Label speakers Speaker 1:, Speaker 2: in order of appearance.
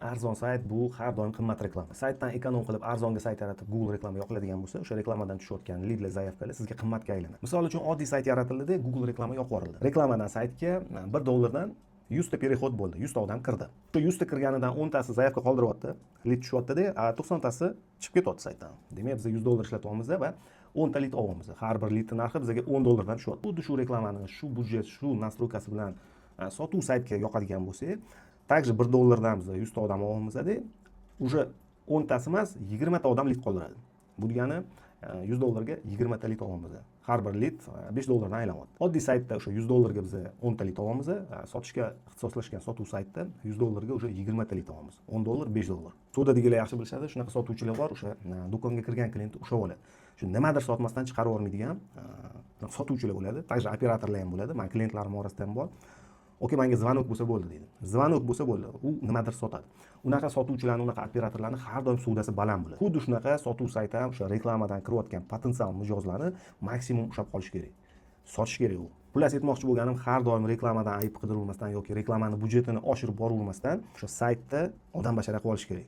Speaker 1: Arzon sayt bu har doim qimmat reklama. Saytdan эконом qilib, arzonga sayt yaratib, Google reklama yoqiladigan bo'lsa, o'sha reklamadan tushayotgan lidlar, заявка lar sizga qimmatga aylanadi. Misol uchun, oddiy sayt yaratildi, Google reklama yoqib yuborildi. Reklamadan saytga 1 dollardan 100 ta переход bo'ldi, 100 ta odam kirdi. Shu 100 ta kirganidan 10 tasi заявка qoldiryapti, lid tushyaptida, a 90 tasi chiqib ketyapti saytdan. Demak, biz 100 dollar ishlatyapmiz va 10 ta lid olyapmiz. Har bir lidni narxi bizga 10 dollardan tushyapti. Xuddi shu reklamani shu byudjet, shu настройка si bilan sotuv saytga yoqadigan bo'lsak, также 1 dollardan biz 100 ta odam olyapmizda, уже 10 tasi emas, 20 ta odam lid qoldiradi. Bu degani 100 dollarga 20 ta lid olyapmiz. Har bir lid 5 dollardan aylanyapti. Oddiy saytda o'sha 100 dollarga biz 10 ta lid olyapmiz, sotishga ixtisoslashgan sotuv saytda 100 dollarga уже 20 ta lid olyapmiz. 10 dollar, 5 dollar. Savdodagilar yaxshi bilishadi, shunaqa sotuvchilar bor, o'sha do'konga kirgan klientni ushlab oladi, shu nimadir sotmasdan chiqarib yubormaydigan sotuvchilar bo'ladi. Также operatorlar ham bo'ladi, mani klientlarim orasida ham bor. "Aka, manga звонок bo'lsa bo'ldi", deydi. Звонок bo'lsa bo'ldi, u nimadir sotadi. Unaqa sotuvchilarni, unaqa operatorlarni har doim savdosi baland bo'ladi. Xuddi shunaqa sotuv sayti ham o'sha reklamadan kirayotgan potensial mijozlarni maksimum ushlab qolish kerak, sotish kerak u. Xullas, aytmoqchi bo'lganim, har doim reklamadan ayb qidiravermasdan yoki reklamani byudjetini oshirib boravermasdan, o'sha saytda odam bashara qilib olish kerak.